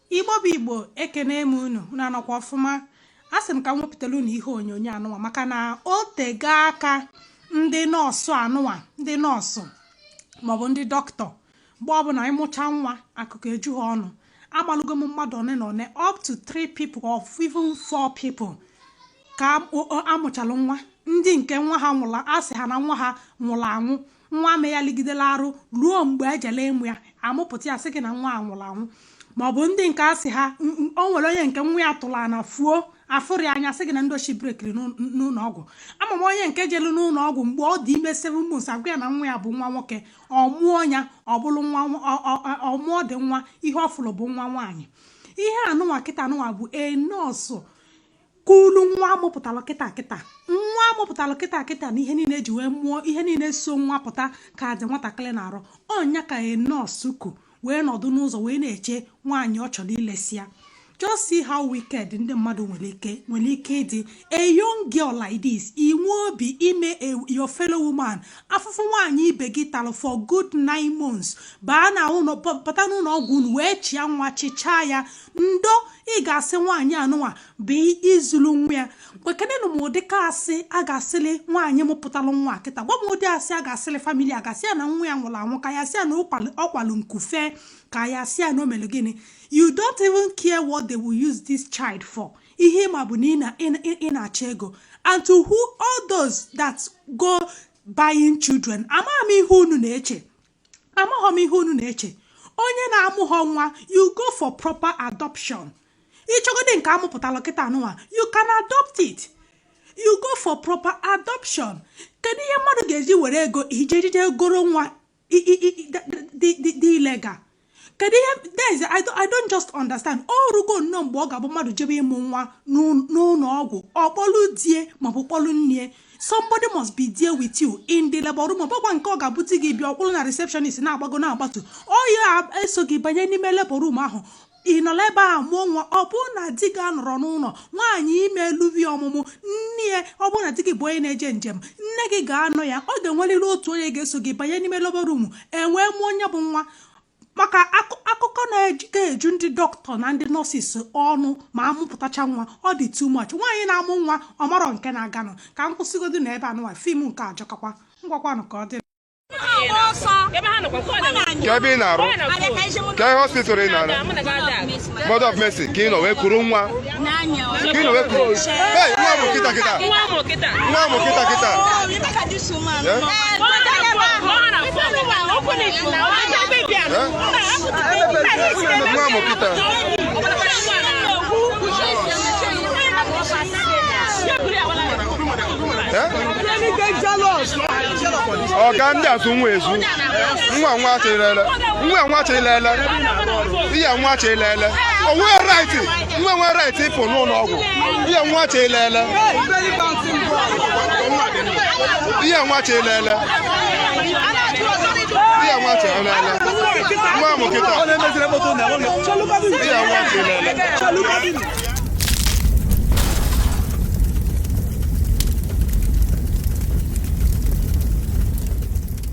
Igbo bụ Igbo, ekene m unu. Unu anọkwa ọfụma? A sị m ka m wepụtara unu ihe onyonyo anụnwa maka na o tego aka ndị nọọsụ anụnwa, ndị nọọsụ maọbụ ndị dọkịta, mgbe ọbụla ịmụcha nwa, akụkọ eju ha ọnụ. Amalụgo m mmadụ one na one, up to three people or even four people, ka amụchalụ nwa, ndị nke nwa ha nwụrụ, a sị ha na nwa ha nwụrụ anwụ. Nwa me ya ligidela arụ ruo mgbe ejele ịmụ ya, amụpụta ya, sị gị na nwa a nwụrụ anwụ. Maọbụ ndị nke a sị ha o nwere onye nke nwa ya tụrụ ana fuo, afụrị anya, sị gị na ndị oshi brekiri n'ụlọ ọgwụ. Ama m onye nke jelu n'ụlọ ọgwụ mgbe ọ dị ime 7 months, agwa ya na nwa ya bụ nwa nwoke. Ọ mụọ ya, ọ bụrụ nwa ọ mụọ dị nwa, ihe ọ fụrụ bụ nwa nwaanyị. Ihe anụnwa kịta anụnwa bụ a nọọsụ kulu nwa amụpụtalụ kịta kịta, nwa amụpụtalụ kịta kịta, na ihe niile eji wee mụọ, ihe niile so nwa pụta ka dị nwatakịrị na-arụ ọnya, ka a nọọsụ ku wee nọdụ n'ụzọ wee na-eche nwaanyị ọ chọrọ ilesi ya. Just see how wicked ndị mmadụ nwere ike ịdị. A young girl like this, inwe obi ime your fellow woman afụfụ nwaanyị ibe gị talụ for good 9 months, baa na ụlọ, bata n'ụlọ ọgwụ unu wee chịa nwa, chichaa ya ndo. Ị ga-asị nwaanyị anụnwa bụ izulu nwa ya. Kwekenenụ m ụdịka asị a ga-asịlị nwaanyị mụpụtalụ nwa kịta. Gwa m ụdị asị a ga-asịlị family a ga-asị ya na nwa ya nwụrụ anwụ, ka ya sị ya na ọ kwalụ nkufe, ka ya sị ya na o mere gịnị? You don't even care what they will use this child for. Ihe ịma bụ na ị na-achọ ego. And to who, all those that go buying children, amaghị m ihe unu na-eche, amaghị m ihe unu na-eche. Onye na-amụghọ nwa, you go for proper adoption. Ịchọgodi nke amụpụtara kịta anụnwa, you can adopt it. You go for proper adoption. Kedu ihe mmadụ ga-eji were ego ijejije goro nwa dị illegal? Kedu ihe there is? I don't just understand. O rugo nnọọ mgbe ọ ga-abụ mmadụ jebe ịmụ nwa n'ụlọ ọgwụ, ọkpọlụ die maọbụ kpọlụ nnie. Somebody must be there with you in the labor room. Ọ bụkwa nke ọ ga-abụ di gị bịa, ọkwụrụ na receptionist na-agbago na-agbatu. Ọ ya eso gị banye n'ime labor room ahụ, ị nọrọ ebe ahụ mụọ nwa. Ọ bụrụ na di gị anọrọ n'ụlọ, nwaanyị ime eluvi ọmụmụ, nne ya, ọ bụrụ na di gị bụ onye na-eje njem, nne gị ga-anọ ya. Ọ ga-enwerịrị otu onye ga-eso gị banye n'ime labor room enwee mụọ onye bụ nwa, maka akụkọ na-ejike eju ndị dọkịta na ndị nurses ọnụ ma amụpụtacha nwa. Ọ dị too much. Nwaanyị na-amụ nwa, ọ marọ nke na-aganụ. Ka m kwụsịgodu na ebe anụnwa. Film nke ajọkakwa. Ngwakwanụ, ka ọ dị. Ka ebe ị na-arụ, ka hospital ị na-arụ? Mother of Mercy ka ị nọ wee kuru nwa, ka ị nọ wee kuru. Hey, nwa mụ kịta kịta, nwa mụ kịta kịta. Eh? Eh? Nwa mụ kịta. Eh? Ọga ndị azụ nwa ezu nwa, nwa achịlele nwa, nwa achịlele ihe, nwa achịlele. O nwee right, nwa nwee right ịpụ n'ụlọ ọgwụ. Ihe nwa achịlele, ihe nwa achịlele, ihe nwa achịlele, nwa mụ kịta, ihe nwa achịlele.